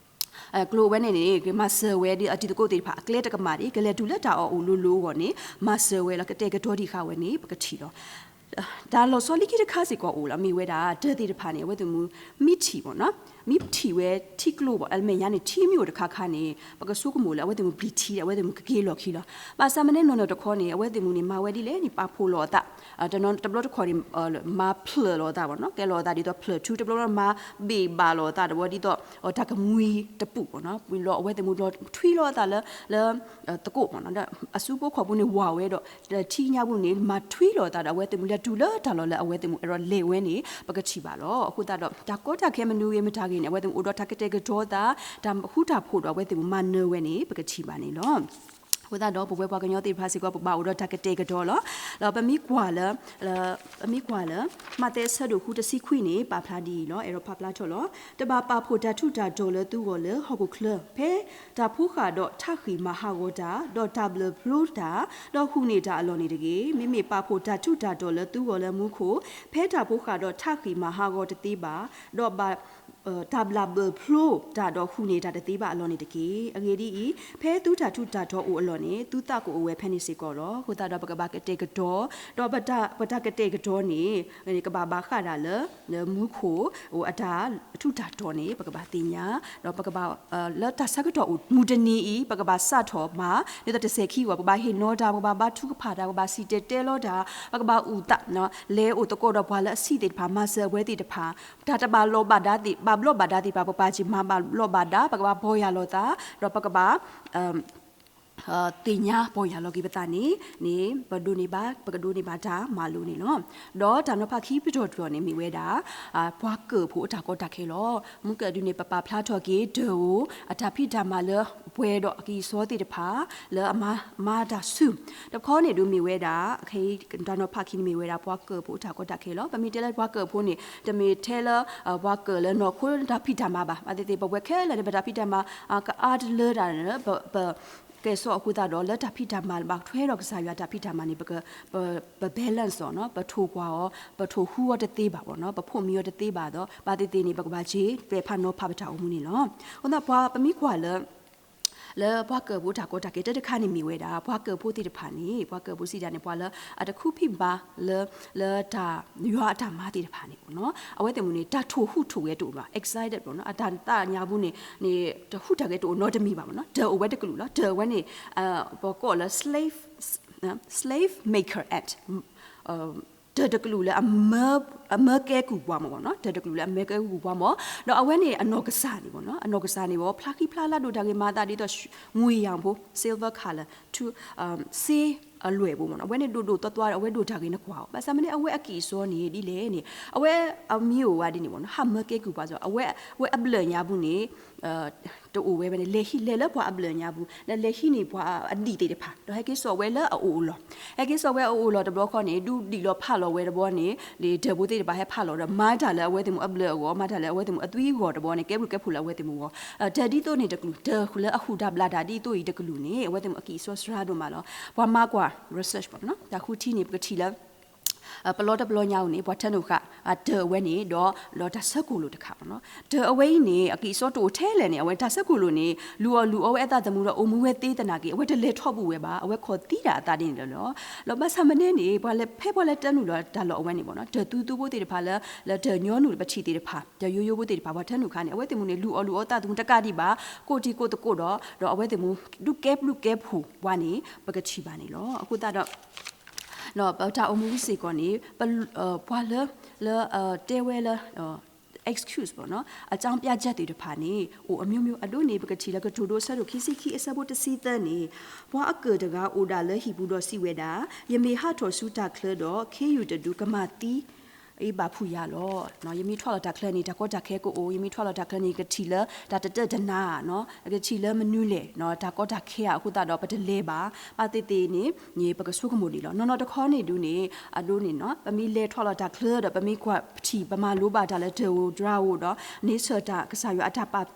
ကျိၤအဝဲန့ၣ်န့ၣ် ကမၤစၢၤဝဲဒ်အတံၤသကိးသ့ၣ်တဖၣ် အကျဲတကမၣ်ဒံး ကလဲၤတုၤလၢတၢ်အီၣ်အိၣ်လိၤလိၤအဂီၢ်န့ၣ် မၤစၢၤဝဲလီၤ ကတဲာ်ကတီၤတံၢ်ဃာ်ဝဲန့ၣ် ပကထံၣ်လီၤ. တၢ်လီၤဆီလံခံတခါစ့ၢ်ကီးအိၣ်လီၤ မ့ၢ်ဝဲဒၣ် ဒၢးသ့ၣ်တဖၣ်န့ၣ် အဝဲသ့ၣ်မူ မ့ၢ်ထံၣ်ဘၣ်နီၤ, မ့ၢ်ထံၣ်ဝဲထံကျိဘၣ် အမဲာ်ညါန့ၣ် ထံမ့ၢ်အိၣ်တခါခါန့ၣ် ပကဆိကမိၣ်လၢအဝဲသ့ၣ်မူပျံၤထံ အဝဲသ့ၣ်မူကက့ၤလီၢ်ခံလီၤ. ဘၣ်ဆၣ်မ့ၢ်န့ၣ်နီၢ်နီၢ်တခီန့ၣ် အဝဲသ့ၣ်မူန့ၣ် မၤဝဲဒ်လဲၣ်န့ၣ် ပာ်ဖှိၣ်လီၤအသး တနီၤတဘျီတခီန့ၣ် မၤဖျၢၣ်လီၤအသးဘၣ်နီၤ, ကဲလီၤအသးဒ်သိးဖျၢၣ်ထူ တဘျီဘျီမၤဘ့ၣ်ဘၣ်လီၤအသး တဘျီဒ်သိး တၢ်ကမှံတပူၤဘၣ်နီၤ, ဝံၤလီၤအဝဲသ့ၣ်မူလီၤထွံလီၤအသးလၢ လၢ သကိးဘၣ်နီၤ, ဒီးအစုဖိခီၣ်ဖိန့ၣ်ဝၢ်ဝဲဒီး ထံညါပူၤန့ၣ် မၤထွံလီၤအသးဒီး အဝဲသ့ၣ်မူလဲၤတုၤလၢတၢ်လီၢ်လၢအဝဲသ့ၣ်မူ အဲၣ်ဒိးလဲၤဝဲန့ၣ် ပကထံၣ်ဘၣ်လီၤ. အဃိသတးဒီး တၢ်ကီတၢ်ခဲမနုၤဂ့ၤမတၤဂ့ၤန့ၣ် အဝဲသ့ၣ်မူအိၣ်ဒီးတၢ်ကတဲာ်ကတီၤသး တၢ်ဃူတၢ်ဖိးဒီး အဝဲသ့ၣ်မူမၤနၢၤဝဲန့ၣ် ပကထံၣ်ဘၣ်န့ၣ်လီၤ. အဃိသတးဒီး ပဝဲပှၤကညီသ့ၣ်တဖၣ်စ့ၢ်ကီး ပဘၣ်အိၣ်ဒီးတၢ်ကတဲာ်ကတီၤလီၤ. ဒီးပမ့ၢ်ကွၢ်လၢ ပမ့ၢ်ကွၢ်လၢ မးသဲအဆၢဒိၣ်ဃုတဆံခွံန့ၣ် ပာ်ဖျါဒ်အံၤလီၤ. အဲၣ်ဒိးဖးဖျါထီၣ်လီၤ. တဘၣ်ပာ်ဖှိၣ်တၢ်ထူးတၢ်တီၤလၢသုဂီၢ်လၢဟီၣ်ခိၣ်ချၢ ဖဲတၢ်ဖိဃာ်ဒီးထးဃံၢ်မၤဟးဂီၤတၢ်, ဒီးတၢ်ဘျၢၣ်ဖျိတၢ်, ဒီးဟူးန့ၢ်တၢ်အလီၢ်န့ၣ်တဂ့ၤ. မ့မ့ၢ်ပာ်ဖှိၣ်တၢ်ထူးတၢ်တီၤလၢသုဂီၢ်လၢမူခိၣ်, ဖဲတၢ်ဖိဃာ်ဒီးထးဃံၢ်မၤဟးဂီၤတသ့ဘၣ်, ဒီးဘၣ် တၢ်ဘျၣ်ဘၢၣ်ဖျိတၢ်ဒီးဟူးန့ၢ်တၢ်တသ့ဘၣ်အလီၢ်န့ၣ်တက့ၢ်. အဂ့ၢ်ဒ်အံၤ, ဖဲသုတၢ်ထူးတၢ်တီၤအိၣ်အလီၢ်န့ၣ် သုသးကအိၣ်ဝဲဖဲန့ၣ်စ့ၢ်ကီးလီၤ. အဃိသတးဒီးပကဘၣ်ကတဲာ်ကတီၤ, ဒီးပတၢ်ကတဲာ်ကတီၤန့ၣ် ကဘၣ်ဘၣ်ဃးဒၣ်လၢ လၢမူခိၣ် အတၢ်ထူးတၢ်တီၤန့ၣ် ပကဘၣ်သ့ၣ်ညါ, ဒီးပကဘၣ် လၢတၢ်ဆၢကတီၢ်အိၣ်မုၢ်တနံၤအံၤ ပကဘၣ်စးထီၣ်မၤ ဒ်သိးတစဲးခံဝဲ ပကဘၣ်ဟ့ၣ်နီၤတၢ်, ပကဘၣ်ဘါထုကဖၣ်တၢ်, ပကဘၣ်စံၣ်တဲၤတဲလီၤတၢ်, ပကဘၣ်အုၣ်သး လဲၤအိၣ်သကိးဒီးပှၤလၢအဆံးသ့ၣ်တဖၣ်, မၤစၢၤအဝဲသ့ၣ်တဖၣ်, တၢ်တဘၣ်လီၢ်ဘၣ်ဒါသ့ၣ် ဘၣ်ဘျီးဘၣ်ဒါသ့ၣ်တဖၣ် ပကဘၣ်စံးမၤဘၣ်လီၢ်ဘၣ်ဒါ, ပကဘၣ်ပီၢ်ယၢ်လီၤသး, ဒီးပကဘၣ် သ့ၣ်ညါပီၢ်ယၢ်လီၤက့ၤပသးန့ၣ် န့ၣ် ပဒိးန့ၢ်ဘၣ် ပကဒိးန့ၢ်ဘၣ်တၢ်မၤလိာ်န့ၣ်လီၤ. ဒီးတၢ်နီၤဖးခံပတီၢ်တတီၢ်န့ၣ်မ့ၢ်ဝဲဒၣ် ပှၤကၢၢ်ဖိအတၢ်ကီတၢ်ခဲလီၤ. မုၢ်ကၢၢ်ဒုန့ၣ် ပပာ်ဖျါထီၣ်က့ၤ တၢ်အိၣ် အတၢ်ဖံးတၢ်မၤလၢပှဲၤဒီးအကံၢ်အစီသ့ၣ်တဖၣ် လၢအမၤ မၤတၢ်ဆူၣ် တခီန့ၣ်ဒုးမ့ၢ်ဝဲဒၣ် ခဲအံၤတၢ်နီၤဖးခံန့ၣ်မ့ၢ်ဝဲဒၣ် ပှၤကၢၢ်ဖိအတၢ်ကီတၢ်ခဲလီၤ. ပမ့ၢ်တဲလၢပှၤကၢၢ်ဖိန့ၣ် တမ့ၢ်ထဲလၢ ပှၤကၢၢ်လၢနီၢ်ခိလၢတၢ်ဖံးတၢ်မၤဘၣ်. ဘၣ်သ့ၣ်သ့ၣ် ပဝဲခဲလၢာ်န့ၣ် ပတၢ်ဖံးတၢ်မၤ ကအါတလၢတၢ်န့ၣ် ပ ကဲၣ်ဆိးအဃိသတးဒီး လၢတၢ်ဖံးတၢ်မၤဘၣ်ထွဲဒီးကစၢ်ယွၤတၢ်ဖံးတၢ်မၤန့ၣ် ပ ပ ပ balance အီၤနီၤ, ပထိၣ်ကွၢ်အီၤ, ပထိၣ်ဟူအီၤတသ့ဘၣ်ဘၣ်နီၤ, ပဖိးမံအီၤတသ့ဘၣ်ဒီး ဘၣ်သ့ၣ်သ့ၣ်န့ၣ် ပကဘၣ်စ့ၢ် ပဲာ်ဖးနီၤဖးပတၢ်အိၣ်မူန့ၣ်လီၤ. အဃိသတး ပှၤပမ့ၢ်ကွၢ်လၢ လၢပှၤကၢၢ်ဖိတၢ်ကီတၢ်ခဲ တၢ်တခါန့ၣ်မ့ၢ်ဝဲဒၣ် ပှၤကၢၢ်ဖိသ့ၣ်တဖၣ်န့ၣ် ပှၤကၢၢ်ဖိစံးဒၣ်န့ၣ် ပှၤလၢအတခူၣ်ဖံးဘၣ်လၢ လၢတၢ်ယွၤအတၢ်မၤသ့ၣ်တဖၣ်န့ၣ် အဝဲသ့ၣ်မူန့ၣ် တၢ်ထိၣ်ဟူးထိၣ်ဂဲၤတအိၣ်ဘၣ်, excited ဘၣ်နီၤ, အတၢ်သးညါပူၤန့ၣ် န့ၣ် တဟူးတၢ်ဂဲၤတအိၣ်နီတမံၤဘၣ်မ့ၢ်နီၤ, တၢ်အိၣ်ဝဲတကလုာ်လီၤ. တၢ်ဝဲန့ၣ် ပကိးလၢ slave, slave maker act တၢ်တကလုာ်လၢအမၢ အမၢကဲကုၢ်ပှၤမ့ၢ်နီၤ, တၢ်တကလုာ်လၢအမၢကဲကုၢ်ပှၤမ့ၢ်, ဒီးအဝဲန့ၣ်အနီၢ်ကစၢ်န့ၣ်မ့ၢ်နီၤ, အနီၢ်ကစၢ်န့ၣ်မ့ၢ် ဖျါဃံဖျါလၤဒိၣ်တၢ်ဂ့ၤမၤအသးဒ်သိး ငွေရောင်ဖိ silver color စ့အလွဲၢ်ဖိမ့ၢ်နီၤ, အဝဲန့ၣ်ဒိၣ်ဒိၣ်သွါသွါဒီး အဝဲဒိၣ်တၢ်ဂ့ၤနကွၢ်အီၤ, ဘၣ်ဆၣ်မ့ၢ်န့ၣ် အဝဲအကံၢ်အစီန့ၣ်ဒ်လဲၣ်န့ၣ် အဝဲအမံၤအိၣ်ဝဲဒ်န့ၣ်မ့ၢ်နီၤ, ဟးမၢကဲကုၢ်ပှၤစီၤ အဝဲ အဝဲအဘျၢၣ်ညါပူၤန့ၣ် တအိၣ်ဝဲဘၣ်န့ၣ် လဲၤဟံးလဲၤလၢပှၤအဘျၢၣ်ညါပူၤ ဒီးလဲၤဟံးန့ၢ်ပှၤအဒံၣ်သ့ၣ်တဖၣ် ဒီးဟဲက့ၤစိာ်ဝဲလၢအအိၣ်အလီၢ်, ဟဲက့ၤစိာ်ဝဲအအိၣ်အလီၢ်တဘျီဃီန့ၣ် ဒုးဒံၣ်လီၤဖးလီၤဝဲတဘျီန့ၣ် ဒၢးဖိသ့ၣ်တဖၣ်ဟဲဖးလီၤဒီး မၤတၢ်လၢအဝဲသ့ၣ်မူအဘျၢၣ်အဂီၢ် မၤတၢ်လၢအဝဲသ့ၣ်မူအသွံအဂီၢ်တဘျီန့ၣ် ကဲဘျုးကဲဖှိၣ်လၢအဝဲသ့ၣ်မူအဂီၢ်, တၢ်ဒ်သိးန့ၣ်တကလုာ် တၢ်လၢအဟူးတၢ်ဘျၣ်တၢ်ဒ်သိးအံၤတကလုာ်န့ၣ် အဝဲသ့ၣ်မူအကံၢ်အစီစှၤဒိၣ်မးလီၤ. ပှၤမၤကွၢ် research မ့ၢ်နီၤ, တၢ်ဃုထံန့ၣ် ပကထံၣ်လၢ ပလီတဘျီညါဧိၤန့ၣ် ပှၤထၢနုာ်ဃာ် တၢ်အဝဲန့ၣ် ဒီး ဒီးတၢ်ဆၢကိၣ်လိာ်တခါမ့ၢ်နီၤ, တၢ်အဝဲအံၤန့ၣ် အကံၢ်အစီတအိၣ်ထဲလဲၣ်န့ၣ် အဝဲတၢ်ဆၢကိၣ်လိာ်န့ၣ် လူၤအီၣ်လူၤအီဝဲအသးသမူဒီး အိၣ်မူဝဲသ့သနာ်က့ အဝဲတလဲၤထီၣ်ဘူးဝဲဘၣ်, အဝဲခီၣ်သံတၢ်အသးဒ်န့ၣ်လီၤ. ဒီးဘၣ်ဆၣ်မ့ၢ်န့ၣ်န့ၣ် ပှၤလၢ ဖဲပှၤလၢတၢ်နုာ်လီၤတၢ်လီၢ်အဝဲန့ၣ်မ့ၢ်နီၤ, တၢ်သူသူဖိသ့ၣ်တဖၣ်လၢ လၢတၢ်ညီနုၢ်ပထံၣ်သ့ၣ်တဖၣ် တၢ်ယိယိဖိသ့ၣ်တဖၣ် ပှၤထၢနုာ်ခါန့ၣ် အဝဲသ့ၣ်မူန့ၣ် လူၤအီၣ်လူၤအီသးသမူတကးဒံးဘၣ်, ကိးတံၤကိးသကိးဒီး ဒီးအဝဲသ့ၣ်မူ ဒုးကဲဘျုးကဲဖှိၣ်ပှၤန့ၣ် ပကထံၣ်ဘၣ်န့ၣ်လီၤ. အဃိသတးဒီး ဒီးပတၢ်အိၣ်မူစ့ၢ်ကီးန့ၣ် ပှၤလၢ လၢ တဲဝဲလၢ excuse မ့ၢ်နီၤ, အကြောင်းပြချက် သ့ၣ်တဖၣ်န့ၣ် အိၣ်အမျိုးမျိုး, အဒိန့ၣ် ပကထံၣ်လၢကတိၤဒိအဆၢဒိၣ်ခံဆံခံအဆၢဖိတဆံသၢန့ၣ်, ပှၤအကၢၢ်တဂၤအိၣ်ဒၣ်လၢဟံၣ်ပူၤဒီးစံးဝဲဒၣ်, ယမ့ၢ်ဟးထီၣ်ဆူတၢ်ချၢဒီး ခ့ယုၢ်တဒုကမၤသံ အဘၣ်ဖုးယၤလီၤ. ယမ့ၢ်ထွဲလီၤတၢ်ချၢန့ၣ် တၢ်ကီတၢ်ခဲကအိၣ်, ယမ့ၢ်ထွဲလီၤတၢ်ချၢန့ၣ် ကထံၣ်လၢတၢ်တတၢတနါနီၤ, ကထံၣ်လၢမနုၤလဲၣ်နီၤ, တၢ်ကီတၢ်ခဲအဃိသတးဒီး ပတလဲၤဘၣ်, ဘၣ်သ့ၣ်သ့ၣ်န့ၣ် န့ၣ် ပကဆိကမိၣ်ဒံးလီၤ. နီၢ်နီၢ်တခီန့ၣ်ဒုးန့ၣ် အဒိန့ၣ်နီၤ, ပမ့ၢ်လဲၤထွဲလီၤတၢ်ချၢဒီး ပမ့ၢ်ကွၢ်ထံၣ် ပမၤလိဘၣ်တၢ်လၢတၢ်အိၣ်တြၢ်အိၣ်ဒီး န့ဆၢၣ်တၢ်ကစၢ်ယွၤအတၢ်ပာ်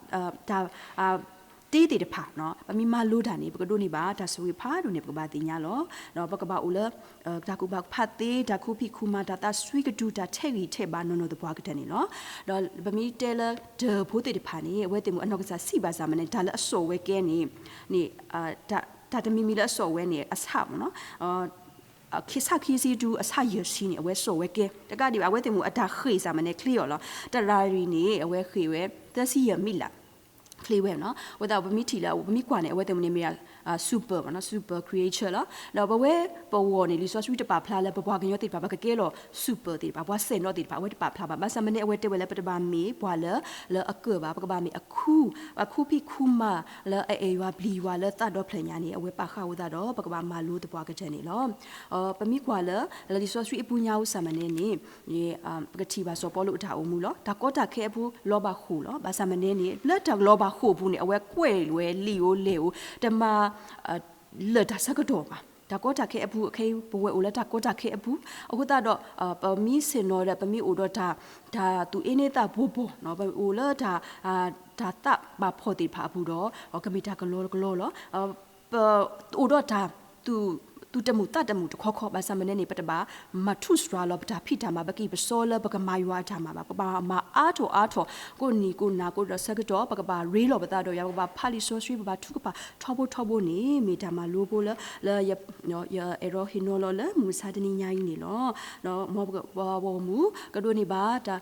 တၢ် တ့သ့ၣ်တဖၣ်နီၤ, ပမ့ၢ်မၤလိတၢ်န့ၣ် ပကဒိးန့ၢ်ဘၣ်တၢ်ဆိၣ်ဂ့ၤဖးဒိၣ်န့ၣ် ပကဘၣ်သ့ၣ်ညါလီၤ. ဒီးပကဘၣ်အိၣ်လၢ တၢ်ကူၣ်ဘၣ်ဖးသ့, တၢ်ခူၣ်ဖံးခူၣ်မၤ, တၢ်သးစွံကတုၤ, တၢ်ထဲးဂံၢ်ထဲးဘါနီၢ်နီၢ်သပှၢ်ကတၢၢ်န့ၣ်လီၤ. ဒီးပမ့ၢ်တဲလၢတၢ်ဖိသ့ၣ်တဖၣ်န့ၣ် အဝဲသ့ၣ်မူအနီၢ်ကစၢ်စံးဘၣ်ဆၣ်မ့ၢ်န့ၣ် တၢ်လၢအစိာ်ဝဲကဲန့ၣ် န့ၣ် တၢ်တမံၤမံၤလၢအစိာ်ဝဲန့ၣ် အဆၣ်မ့ၢ်နီၤ ဆၣ်ခံဆံတုၤအဆၣ်ယဲၢ်ဆံန့ၣ် အဝဲစိာ်ဝဲကဲ, တကးဒံးဘၣ် အဝဲသ့ၣ်မူအတၢ်ဃ့ၢ်ဆၣ်မ့ၢ်န့ၣ် ချ့အီၤလီၤ. တရၤရံၤန့ၣ် အဝဲဃ့ၢ်ဝဲ သၢဆံယဲၢ်မံးလး ချ့ဝဲနီၤ. အဃိသတး ပမ့ၢ်ထံၣ်လၢ ပမ့ၢ်ကွၢ်န့ၣ် အဝဲသ့ၣ်မူန့ၣ်မ့ၢ် super မ့ၢ်နီၤ super creature လီၤ. ဒီးပဝဲပဂီၢ်န့ၣ် လံာ်စီဆှံတပာ်ဖျါလၢ ပပှၤကညီသ့ၣ်တဖၣ် ပကကဲလီၤ super သ့ၣ်တဖၣ် ပှၤစဲၣ်နီၤသ့ၣ်တဖၣ် အဝဲတပာ်ဖျါဘၣ်. ဘၣ်ဆၣ်မ့ၢ်န့ၣ် အဝဲတဲဝဲလၢ ပတဘၣ်မ့ၢ်ပှၤလၢ လၢအကၢၢ်ဘၣ်, ပကဘၣ်မ့ၢ်အခူ အခူဖံးခူမၤလၢအအဲၣ်ယွၤပျံၤယွၤ လၢသးဒီဖျၢၣ်ညါန့ၣ် အဝဲပာ်ဃာ်အဃိသတးဒီး ပကဘၣ်မၤလိသပှၢ်ကတၢၢ်န့ၣ်လီၤ. ပမ့ၢ်ကွၢ်လၢ လံာ်စီဆှံအပူၤညါအဆၣ်မ့ၢ်န့ၣ်န့ၣ် ပကထံၣ်ဘၣ်စီၤပီလူးအတၢ်အိၣ်မူလီၤ. တၢ်ကီတၢ်ခဲအပူၤ လီၤဘၣ်ဃိာ်လီၤ. ဘၣ်ဆၣ်မ့ၢ်န့ၣ်န့ၣ် လၢတၢ်လီၤဘၣ်ဃိာ်အပူၤန့ၣ် အဝဲကွဲးဝဲလံာ်ဧိၤလဲၢ်ဧိၤ တမၤ လၢာ်တၢ်ဆၢကတီၢ်ဘၣ်. တၢ်ကီတၢ်ခဲအပူၤ ခဲအံၤ ပဝဲအိၣ်လၢတၢ်ကီတၢ်ခဲအပူၤ အဃိသတးဒီး ပမ့ၢ်ဆ့ၣ်နီၤဒီး ပမ့ၢ်အိၣ်ဒီးတၢ် တၢ်သူၣ်အ့န့သးပှီၤပှီၤ ပအိၣ်လၢတၢ် တၢ်သးဘၣ်ဖှီၣ်သ့ၣ်တဖၣ်အပူၤဒီး ကမ့ၢ်တၢ်ကလီကလီလီၤ. ပအိၣ်ဒီးတၢ်သူၣ် သူၣ်တမုာ်သးတမုာ်တခီခီ ဘၣ်ဆၣ်မ့ၢ်န့ၣ်န့ၣ် ပတဘၣ်မၤထူၣ်စှၤလီၤပတၢ်ဖံးတၢ်မၤ ပက့ၤပစီလၢပကမၤယွၤအတၢ်မၤဘၣ်. ပကဘၣ်မၤအါထီၣ်အါထီၣ် ကိးနံၤကိးနၤကိးဒီးဆၢကတီၢ် ပကဘၣ်ရ့လိာ်ပသးဒီးယွၤ ပကဘၣ်ဖးလံာ်စီဆှံ ပဘၣ်ထုကဖၣ်ထီဘိထီဘိန့ၣ် မ့ၢ်တၢ်မၤလိဖိလၢ လၢယ ယအဲၣ်ဒိးဟ့ၣ်နီၤလီၤလၢမုၢ်မဆါတနံၤညါအံၤန့ၣ်လီၤ. မ်ပဂီၢ်မူ ကဒိးန့ၢ်ဘၣ် တၢ်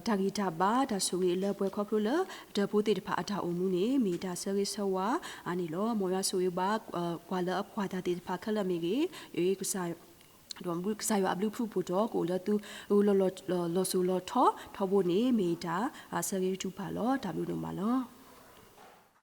ဂံၢ်တၢ်ဘါ တၢ်ဆိၣ်ဂ့ၤလၢပှဲၤခီဖျိလၢ တၢ်ဖိသ့ၣ်တဖၣ်အတၢ်အိၣ်မူန့ၣ် မ့ၢ်တၢ်ဆၢဂ့ၤဆၢဝါအါန့ၣ်လီၤ. မ်ယွၤဆိၣ်ဂ့ၤဘၣ် ပှၤလၢအကွၢ်တၢ်သ့ၣ်တဖၣ်ခဲလၢာ်မ့ၢ်ဂ့ၤ, ကစၢ်ယွၤအဘျုးဖုၣ်ဖှိၣ်ထီၣ် ကအိၣ်လၢသုလီၤစိၤလီၤထီထီဘိန့ၣ် မ့ၢ်တၢ်ဆၢဂ့ၤထုကဖၣ်လီၤ. တၢ်ဘျုးဒိၣ်မးလီၤ.